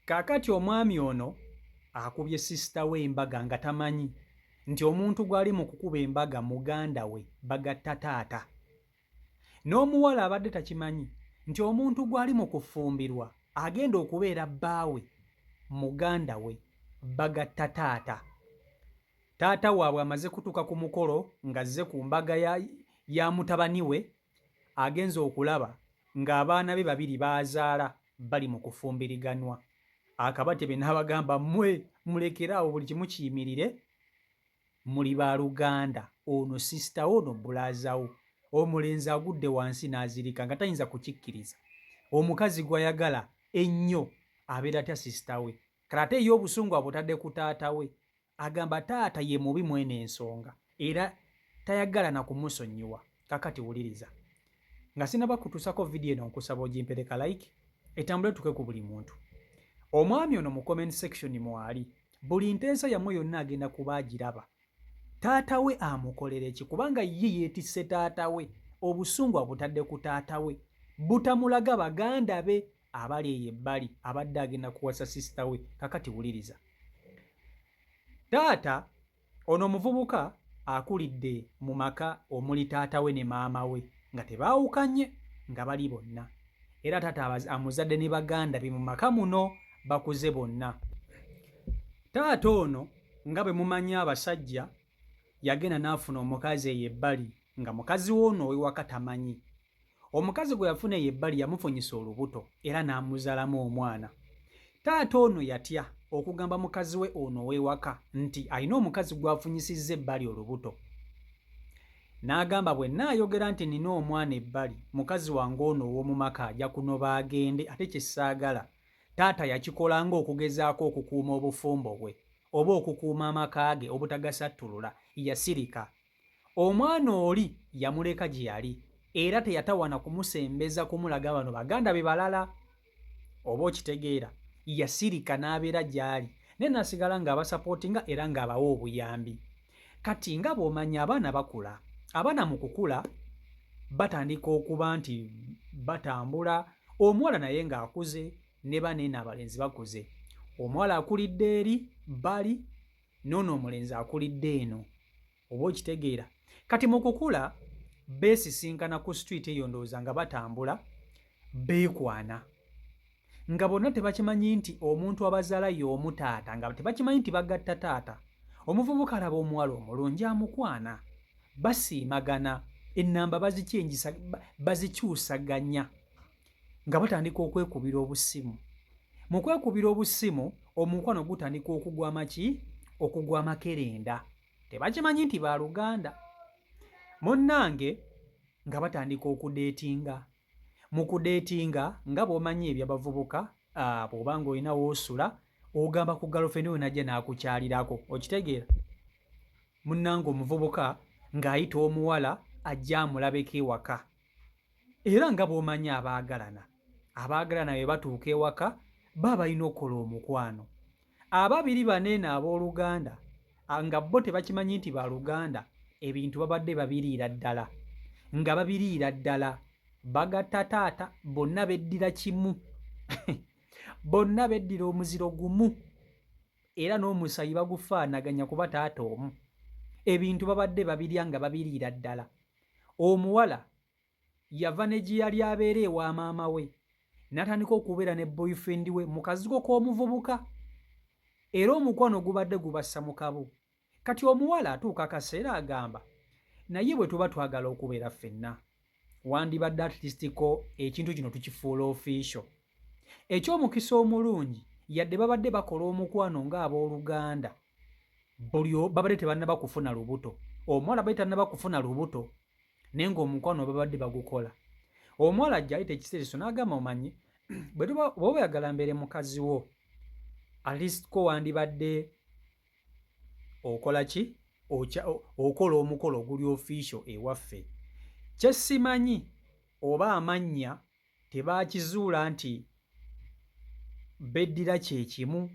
Kaakati omwami ono akubye sister we embaga nga tamanyi nti omuntu gw'ali mu kukuba embaga muganda we bagatta taata. N'omuwala abadde takimanyi nti omuntu gw'ali mu kufumbirwa agenda okubeera bbaawe muganda we bagatta taata. Taata waabwe amaze kutuuka ku mukolo ng'azze ku mbaga ya, ya mutabani we agenze okulaba ng'abaana be babiri b'azaala bali mu kufumbiriganwa. Akabatebe n'abagamba mmwe mulekere awo buli kimu kiyimirire muli baluganda ono sister wo ono bbulaaza wo. Omulenzi agudde wansi n'azirika nga tayinza kukikkiriza. Omukazi gw'ayagala ennyo abeera atya sister we? Kale ate ye obusungu abutadde ku taata we. Agamba taata ye mubi mweno ensonga era tayagala na kumusonyiwa. Kakati wuliriza. Nga sinaba kutusako video eno nkusaba ogimpere ka like etambule tuke ku buli muntu. Omwami ono mu comment section mwali buli nteesa yammwe yonna agenda kuba agiraba. Taata we amukolere ki kubanga ye yeetisse taata we obusungu abutadde ku taata we butamulaga baganda be abali eyo ebbali abadde agenda kuwasa sister we. Kakati wuliriza. Taata ono omuvubuka akulidde mu maka omuli taata we ne maama we nga tebaawukanye nga bali bonna era taata amuzadde ne baganda be mu maka muno bakuze bonna. Taata ono nga bwe mumanyi abasajja yagenda n'afuna omukazi eyo ebbali nga mukazi we ono ow'ewaka tamanyi. Omukazi gwe yafuna eyo ebbali yamufunyisa olubuto era n'amuzaalamu omwana. Taata ono yatya okugamba mukazi we ono ow'ewaka nti alina omukazi gw'afunyisizza ebbali olubuto. N'agamba bwe nnaayogera nti nnina omwana ebbali, mukazi wange ono ow'omu maka ajja kunoba agende ate kye ssaagala. Taata yakikola ng'okugezaako okukuuma obufumbo bwe oba okukuuma amaka ge obutagasattulula. Yasirika. Omwana oli yamuleka gye yali era teyatawana kumusembeza kumulaga bano baganda be balala. Oba okitegeera? Yasirika n'abeera gy'ali naye n'asigala ng'abasapootinga era ng'abawa obuyambi. Kati nga bw'omanyi abaana bakula. Abaana mu kukula batandika okuba nti batambula, omuwala naye ng'akuze ne bano eno abalenzi bakuze. Omuwala akulidde eri bbali n'ono omulenzi akulidde eno. Oba okitegeera? Kati mu kukula beesisinkana ku street eyo ndowooza nga batambula beekwana nga bonna tebakimanyi nti omuntu abazaala y'omu taata nga tebakimanyi nti bagatta taata. Omuvubuka alaba omuwala omulungi amukwana, basiimagana, ennamba bazikyenjisa bazikyusaganya nga batandika okwekubira obusimu. Mu kwekubira obusimu omukwano gutandika okugwa amaki okugwa amakerenda. Tebakimanyi nti baluganda. Munnange nga batandika okudeetinga. Mu kudeetinga nga bw'omanyi eby'abavubuka bw'oba ng'olina w'osula ogamba ku girlfriend we n'ajja n'akukyalirako okitegeera. Munnange omuvubuka ng'ayita omuwala ajje amulabeko ewaka. Era nga bw'omanyi abaagalana, abaagalana bwe batuuka ewaka baba balina okukola omukwano. Ababiri bano eno abooluganda nga bo tebakimanyi nti baluganda ebintu babadde babiriira ddala nga babiriira ddala bagatta taata bonna beddira kimu bonna beddira omuziro gumu era n'omusayi bagufaanaganya kuba taata omu ebintu babadde babirya nga babiriira ddala omuwala yava ne gye yali abeera ewa maama we n'atandika okubeera ne boyfriend we mu kazigo k'omuvubuka era omukwano gubadde gubassa mu kabu. Kati omuwala atuuka akaseera agamba naye bwe tuba twagala okubeera ffenna wandibadde at least ko ekintu kino tukifuula official. Eky'omukisa omulungi yadde babadde bakola omukwano ng'abooluganda buli babadde tebannaba kufuna lubuto omuwala abadde tannaba kufuna lubuto naye ng'omukwano babadde bagukola. Omuwala ajja ayita ekiseera n'agamba omanyi bwe oba oyagala mbeere mukazi wo at least ko wandibadde okola ki okola omukolo oguli official ewaffe. Kye simanyi oba amannya tebaakizuula nti beddira kye kimu.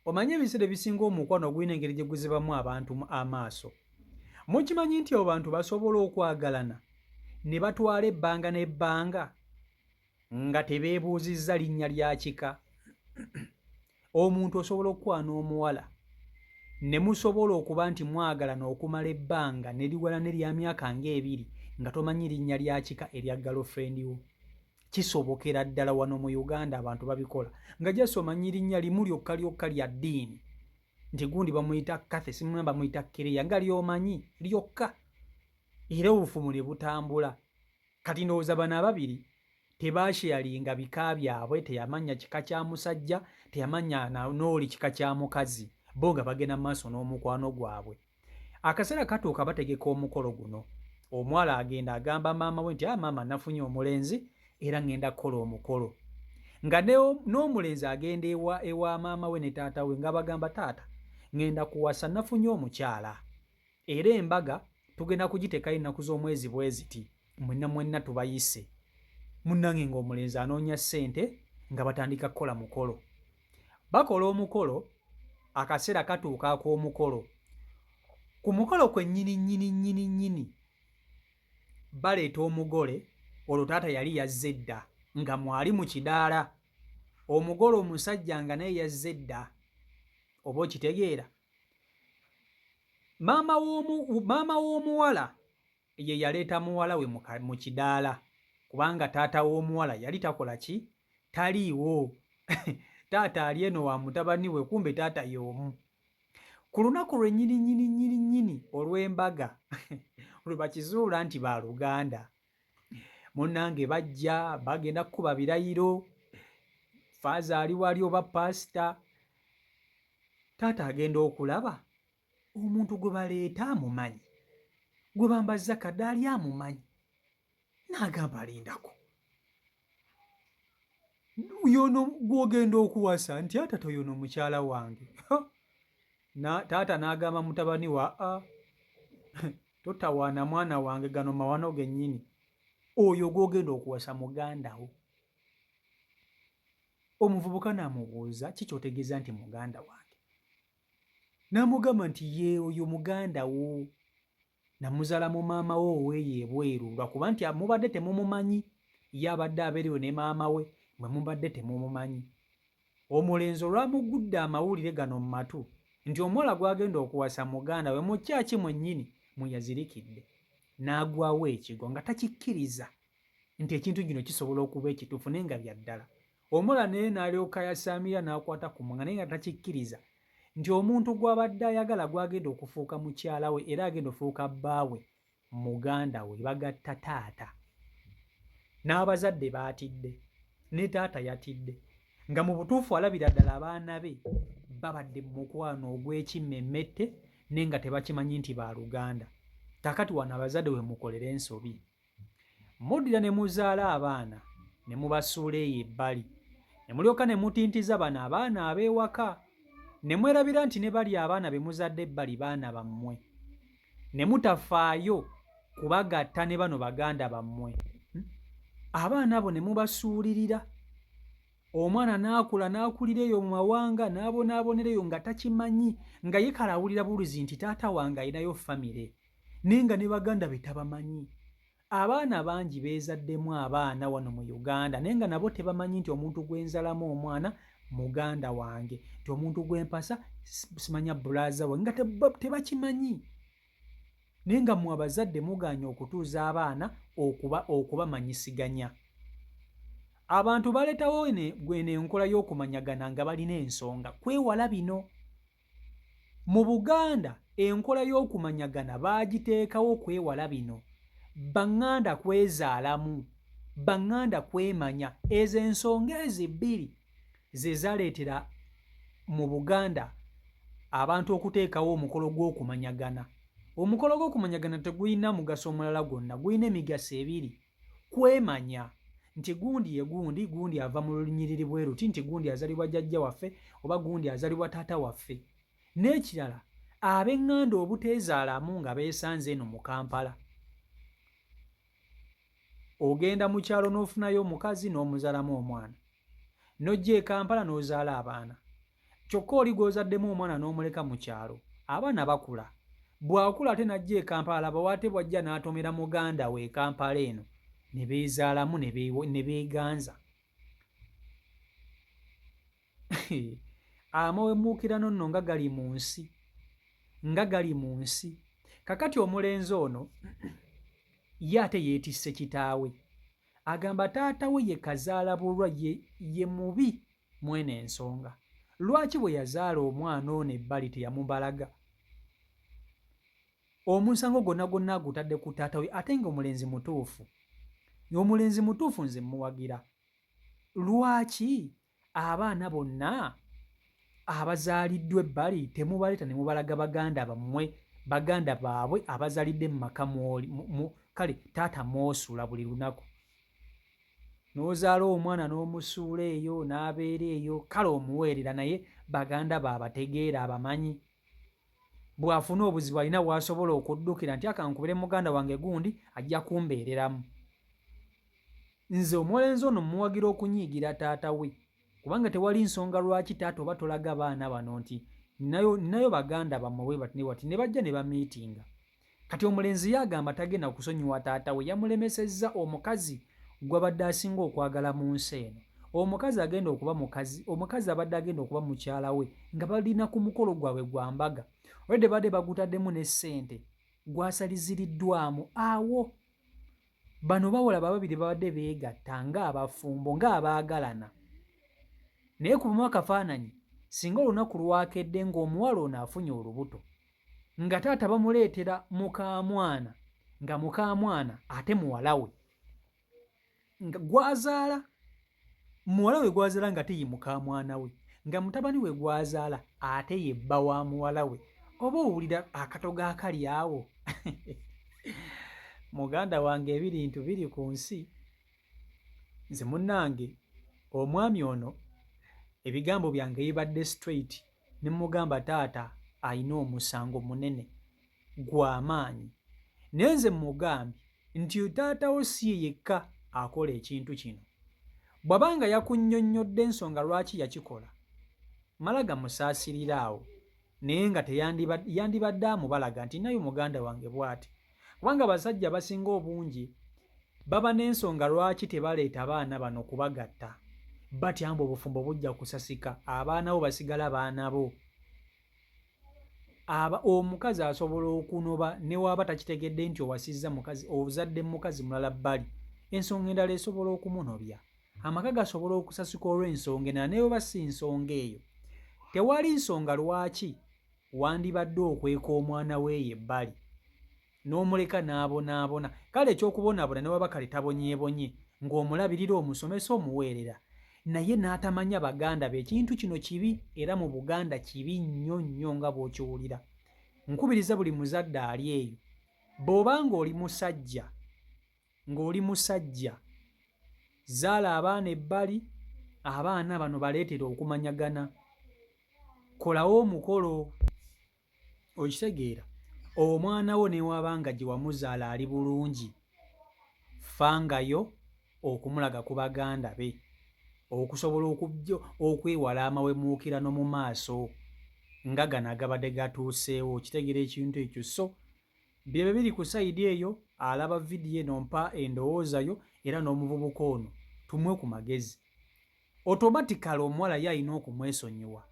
Omanyi ebiseera ebisinga omukwano gulina engeri gye guzibamu abantu amaaso. Mukimanyi nti abantu basobola okwagalana ne batwala ebbanga n'ebbanga nga tebeebuuzizza linnya lya kika. Omuntu osobola okukwana omuwala ne musobola okuba nti mwagalana okumala ebbanga ne liwera ne lya myaka ng'ebiri nga tomanyi linnya lya kika erya girlfriend wo. Kisobokera ddala wano mu Uganda abantu babikola nga just omanyi linnya limu lyokka lyokka lya ddiini nti gundi bamuyita Cathy, simanyi bamuyita Kereya, nga ly'omanyi lyokka era obufumu ne butambula. Kati ndowooza bano ababiri tebaasheyalinga bika byabwe, teyamanya kika kya musajja, teyamanya n'oli kika kya mukazi, bo nga bagenda mu maaso n'omukwano gwabwe. Akaseera katuuka bategeka omukolo guno. Omuwala agenda agamba maama we nti, ah, maama nafunye omulenzi era ngenda kukola omukolo. Nga n'omulenzi agenda ewa maama we ne taata we nga bagamba, taata ngenda kuwasa, nafunye omukyala. Era embaga tugenda kugiteekayo ennaku z'omwezi bwe ziti, mwenna mwenna tubayise. Munnange ng'omulenzi anoonya ssente nga batandika kukola mukolo. Bakola omukolo, akaseera katuuka ak'omukolo. Ku mukolo kwennyini nnyini nnyini nnyini baleeta omugole, olwo taata yali yazze dda nga mwali mu kidaala. Omugole omusajja nga naye yazze dda, oba okitegeera. Maama w'omuwala ye yaleeta muwala we mu kidaala kubanga taata w'omuwala yali takola ki? Taliiwo. Taata ali eno wa mutabani we, kumbe taata y'omu. Ku lunaku lwennyini nnyini nnyini nnyini olw'embaga lwe bakizuula nti baaluganda. Munnange bajja bagenda kukuba birayiro, faaza ali wali oba paasita. Taata agenda okulaba omuntu gwe baleeta amumanyi, gwe bambazza kadaali amumanyi, n'agamba alindako yono gw'ogenda okuwasa nti atata yono mukyala wange. Taata n'agamba mutabani wa a totawaana mwana wange, gano mawano gennyini, oyo gw'ogenda okuwasa muganda wo. Omuvubuka n'amubuuza ki ky'otegeeza nti muganda wange? N'amugamba nti ye oyo muganda wo, namuzaala mu maama wo oweeyo ebweru, lwakuba nti mubadde temumumanyi, ye abadde abeereyo ne maama we, mwe mubadde temumumanyi. Omulenzi olwamugudde amawulire gano mu matu nti omuwala gw'agenda okuwasa muganda we mu kyaki mwennyini mwe yazirikidde, n'agwawo ekigwo nga takikkiriza nti ekintu kino kisobola okuba ekituufu naye nga bya ddala. Omuwala naye n'alyoka yasaamira n'akwata ku mwanga naye nga takikkiriza nti omuntu gw'abadde ayagala gw'agenda okufuuka mukyala we era agenda okufuuka bbaawe muganda we, bagatta taata. N'abazadde baatidde, ne taata yatidde nga mu butuufu alabira ddala abaana be babadde mu mukwano ogw'ekimmemmette naye nga tebakimanyi nti baaluganda. Kaakati wano abazadde we mukolera ensobi. Muddira ne muzaala abaana ne mubasuula eyo ebbali ne mulyoka ne mutintiza bano abaana ab'ewaka ne mwerabira nti ne bali abaana be muzadde ebbali baana bammwe ne mutafaayo kubagatta ne bano baganda bammwe. Abaana abo ne mubasuulirira. Omwana n'akula n'akulira eyo mu mawanga n'abonaabonera eyo nga takimanyi, nga ye kale awulira buwulizi nti taata wange alinayo famire naye nga ne baganda be tabamanyi. Abaana bangi beezaddemu abaana wano mu Uganda naye nga nabo tebamanyi nti omuntu gwe nzalamu omwana muganda wange, nti omuntu gwe mpasa simanya bbulaaza wange, nga tebakimanyi. Naye nga mmwe abazadde mugaanye okutuuza abaana okubamanyisiganya. Abantu baleetawo eno enkola y'okumanyagana nga balina ensonga kwewala bino. Mu Buganda enkola y'okumanyagana baagiteekawo kwewala bino. Banganda kwezaalamu, banganda kwemanya. Ezo ensonga ezo bbiri ze zaleetera mu Buganda abantu okuteekawo omukolo gw'okumanyagana. Omukolo gw'okumanyagana tegulina mugaso mulala gwonna, gulina emigaso ebiri. Kwemanya nti gundi ye gundi, gundi ava mu lunyiriri bwe luti, nti gundi azalibwa jjajja waffe oba gundi azalibwa taata waffe. N'ekirala, ab'eŋŋanda obuteezaalamu nga beesanze eno mu Kampala. Ogenda mu kyalo n'ofunayo omukazi n'omuzaalamu omwana, n'ojja e Kampala n'ozaala abaana. Kyokka oli gw'ozaddemu omwana n'omuleka mu kyalo, abaana bakula. Bw'akula ate n'ajja e Kampala laba ate bw'ajja n'atomera muganda we e Kampala eno ne beezaalamu ne beeganza. Amawemuukirano nno nga gali mu nsi, nga gali mu nsi. Kakati omulenzi ono ye ate yeetisse kitaawe. Agamba taata we ye kazaala bulwa ye, ye mubi mweno ensonga. Lwaki bwe yazaala omwana ono ebbali teyamubalaga? Omusango gwonna gwonna agutadde ku taata we ate nga omulenzi mutuufu. Omulenzi mutuufu nze mmuwagira. Lwaki abaana bonna abazaaliddwa ebbali temubaleeta ne mubalaga baganda bammwe, baganda baabwe abazaalidde mu maka mw'oli, kale taata mw'osula buli lunaku? N'ozaala omwana n'omusuula eyo n'abeera eyo, kale omuweerera naye baganda be abategeera abamanyi. Bw'afuna obuzibu alina w'asobola okuddukira nti akankubire muganda wange gundi ajja kumbeereramu. Nze omulenzi ono mmuwagira okunyiigira taata we kubanga tewali nsonga lwaki taata oba tolaga baana bano nti ninayo baganda bammwe bwe bati ne bati ne bajja ne bamiitinga. Kati omulenzi ye agamba tagenda kusonyiwa taata we yamulemesezza omukazi gwabadde asinga okwagala mu nsi eno. Omukazi agenda okuba mukazi, omukazi abadde agenda okuba mukyala we nga balina ku mukolo gwabwe gwa mbaga. Already badde bagutaddemu ne ssente gwasaliziriddwamu awo. Bano bawala bababiri babadde beegatta ng'abafumbo ng'abaagalana. Naye kubamu akafaananyi singa olunaku lwakedde ng'omuwala ono afunye olubuto nga taata bamuleetera mukaamwana nga mukaamwana ate muwala we nga gwazaala muwala we gwazaala nga ate ye mukaamwana we nga mutabani we gwazaala ate ye bba wa muwala we oba owulira akatogo akali awo muganda wange ebirintu biri ku nsi nze munnange omwami ono ebigambo byange bibadde straight ne mmugamba taata alina omusango munene gwa maanyi naye nze mmugambye nti taata wo si ye yekka akola ekintu kino bw'aba nga yakunnyonnyodde ensonga lwaki yakikola mala gamusaasirira awo naye nga yandibadde amubalaga nti naye muganda wange bw'ati kubanga abasajja abasinga obungi baba n'ensonga lwaki tebaleeta baana bano kubagatta batya mbu obufumbo bujja kusasika abaana bo basigala baana bo aba omukazi asobola okunoba ne waaba takitegedde nti owasizza mukazi ozadde mukazi mulala bbali ensonga endala esobola okumunobya amaka gasobola okusasika olw'ensonga endala naye oba si nsonga eyo tewali nsonga lwaki wandibadde okweka omwana weeyo ebbali n'omuleka n'abonaabona kale ekyokubonaabona ne waba kale tabonyeebonye ng'omulabirira omusomesa omuweerera naye n'atamanya baganda be ekintu kino kibi era mu Buganda kibi nnyo nnyo nga bw'okiwulira nkubiriza buli muzadde ali eyo bw'oba ng'oli musajja ng'oli musajja zaala abaana ebbali abaana bano baleetere okumanyagana kolawo omukolo okitegeera omwana wo newaba nga gye wamuzaala ali bulungi fangayo okumulaga ku baganda be okusobola okwewala amawemuukirano mu maaso nga gano agabadde gatuuseewo okitegeera ekintu ekyo so Byebyo biri ku sayidi eyo alaba vidiyo eno mpa endowooza yo era n'omuvubuka ono tumuwe ku magezi. Automatically omuwala ye alina okumwesonyiwa.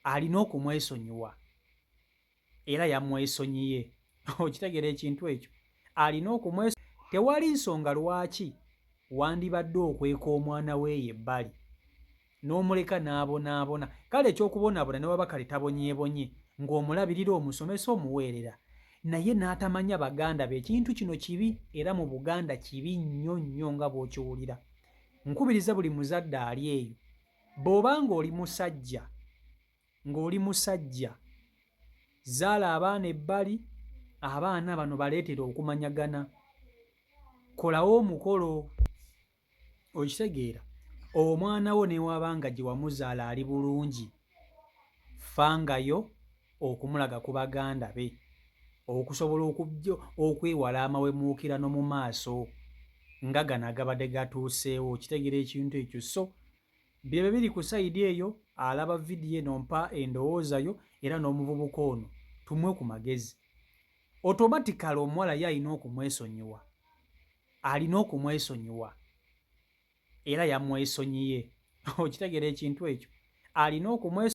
Alina okumwesonyiwa era yamwesonyiye. Okitegeera ekintu ekyo? Alina okumwesonyiwa. Tewali nsonga lwaki wandibadde okweka omwana we eyo ebbali n'omuleka n'abonaabona kale ekyokubonaabona ne waba kale tabonyeebonye ng'omulabirira omusomesa omuweerera naye n'atamanya baganda be ekintu kino kibi era mu Buganda kibi nnyo nnyo nga bw'okiwulira nkubiriza buli muzadde ali eyo bw'oba ng'oli musajja ng'oli musajja zaala abaana ebbali abaana bano baleetere okumanyagana kolawo omukolo okitegeera omwana wo newaba nga gye wamuzaala ali bulungi fangayo okumulaga ku baganda be okusobola okwewala amawemuukirano mu maaso nga gano agabadde gatuuseewo okitegeera ekintu ekyo so Byebyo biri ku sayidi eyo alaba vidiyo eno mpa endowooza yo era n'omuvubuka ono tumuwe ku magezi. Automatically omuwala ye alina okumwesonyiwa. Alina okumwesonyiwa era yamwesonyiye. Okitegeera ekintu ekyo? Alina okumwesonyiwa.